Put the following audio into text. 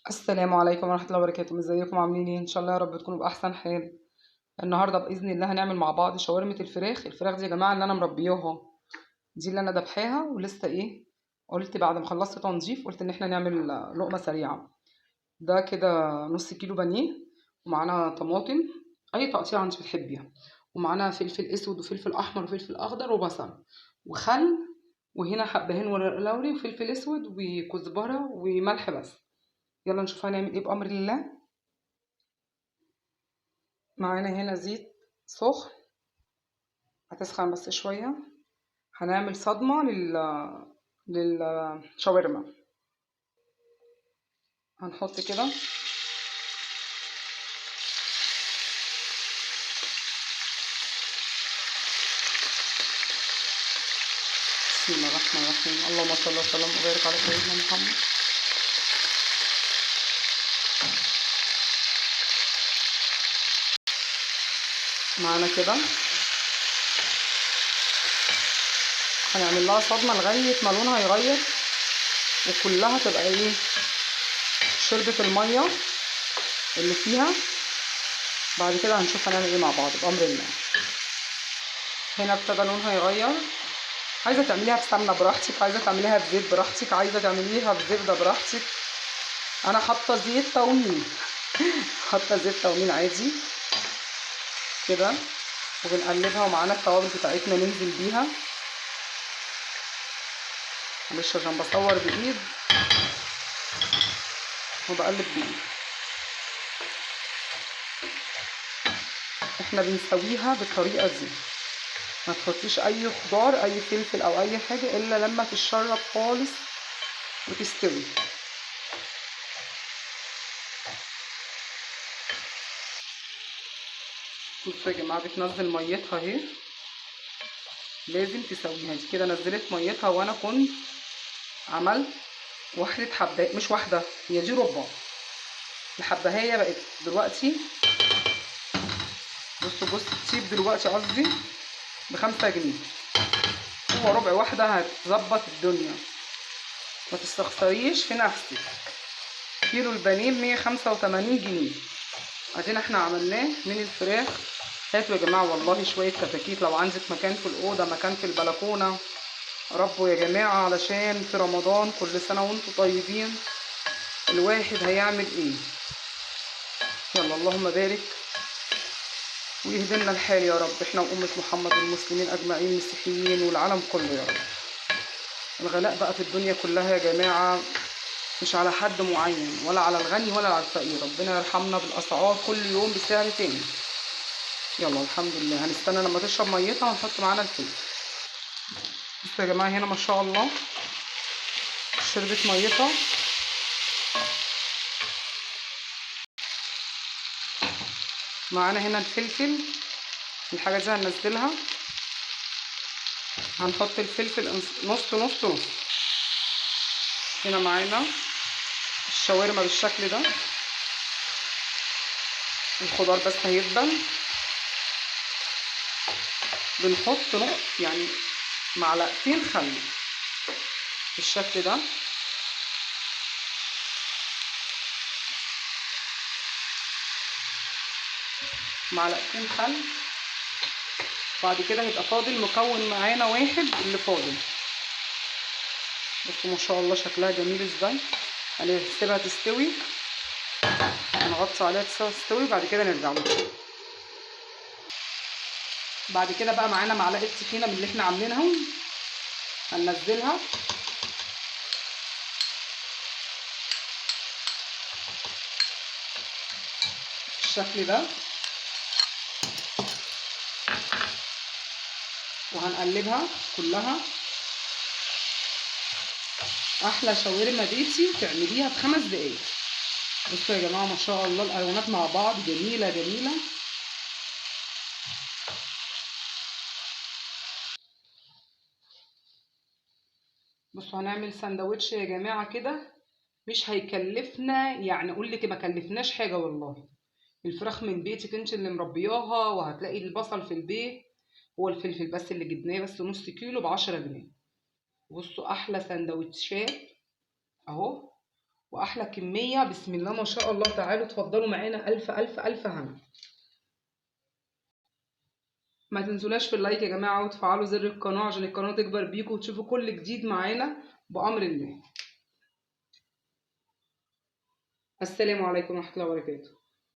السلام عليكم ورحمة الله وبركاته. ازيكم عاملين ايه؟ ان شاء الله يا رب تكونوا باحسن حال. النهارده باذن الله هنعمل مع بعض شاورما الفراخ. الفراخ دي يا جماعة اللي انا مربياها، دي اللي انا دبحاها ولسه ايه، قلت بعد ما خلصت تنظيف قلت ان احنا نعمل لقمة سريعة. ده كده نص كيلو بانيه، ومعانا طماطم اي تقطيعه انت بتحبيها، ومعانا فلفل اسود وفلفل احمر وفلفل اخضر وبصل وخل، وهنا حبهان ورق لوري وفلفل اسود وكزبره وملح بس. يلا نشوف هنعمل ايه بامر الله. معانا هنا زيت سخن، هتسخن بس شوية. هنعمل صدمة للشاورما. هنحط كده بسم الله الرحمن الرحيم، اللهم صل وسلم وبارك على سيدنا محمد. معانا كده هنعمل لها صدمة لغاية ما لونها يغير وكلها تبقى ايه، شربت المية اللي فيها. بعد كده هنشوف هنعمل ايه مع بعض بامر الله. هنا ابتدى لونها يغير. عايزه تعمليها بسمنه براحتك، عايزه تعمليها بزيت براحتك، عايزه تعمليها بزبده براحتك. انا حاطه زيت تومين حاطه زيت تومين عادي كده، وبنقلبها ومعانا التوابل بتاعتنا ننزل بيها. معلش عشان بصور بايد وبقلب بايد. احنا بنسويها بالطريقة دي، ما تحطيش اي خضار اي فلفل او اي حاجة الا لما تتشرب خالص وتستوي. بصوا يا جماعة بتنزل ميتها اهي، لازم تسويها دي كده. نزلت ميتها وانا كنت عملت واحدة حبايه، مش واحدة، هي دي ربع الحبايه بقت دلوقتي. بصوا بصوا تسيب دلوقتي، قصدي ب5 جنيه، هو ربع واحدة هتظبط الدنيا. ما تستخسريش في نفسك. كيلو البانيه ب185 جنيه، ادينا احنا عملناه من الفراخ. هاتوا يا جماعة والله شوية كتاكيت، لو عندك مكان في الاوضة مكان في البلكونه ربوا يا جماعة، علشان في رمضان كل سنة وانتم طيبين الواحد هيعمل ايه. يلا اللهم بارك ويهدلنا الحال يا رب، احنا وامه محمد والمسلمين اجمعين، المسيحيين والعالم كله يا رب. الغلاء بقى في الدنيا كلها يا جماعة، مش على حد معين، ولا على الغني ولا على الفقير. ربنا يرحمنا بالاسعار كل يوم بسعر تاني. يلا الحمد لله. هنستنى لما تشرب ميتها ونحط معانا الفلفل. بصوا يا جماعة هنا ما شاء الله شربت ميتها. معانا هنا الفلفل، الحاجة دي هننزلها. هنحط الفلفل نص نص نص. هنا معانا الشاورما بالشكل ده، الخضار بس هيدبل. بنحط نقط يعني معلقتين خل بالشكل ده. معلقتين خل. بعد كده هيبقى فاضل مكون معانا واحد اللي فاضل. بصوا ما شاء الله شكلها جميل ازاي. هنسيبها تستوي، هنغطي عليها تستوي، بعد كده نرجع لها. بعد كده بقى معانا معلقه طحينه من اللي احنا عاملينها، هننزلها. بالشكل ده، وهنقلبها كلها. احلى شاورما بيتي تعمليها في 5 دقايق. بصوا يا جماعة ما شاء الله الالوانات مع بعض جميلة جميلة. بصوا هنعمل سندوتش يا جماعة كده، مش هيكلفنا، يعني اقول لك ما كلفناش حاجة والله. الفراخ من بيتك انت اللي مربياها، وهتلاقي البصل في البيت، هو الفلفل بس اللي جبناه بس نص كيلو ب10 جنيه. بصوا احلى سندوتشات اهو، واحلى كمية، بسم الله ما شاء الله. تعالوا اتفضلوا معانا، الف الف الف هنا. ما تنسوناش في ال like يا جماعة، وتفعلوا زر القناة عشان القناة تكبر بيكم وتشوفوا كل جديد معانا بامر الله. السلام عليكم ورحمة الله وبركاته.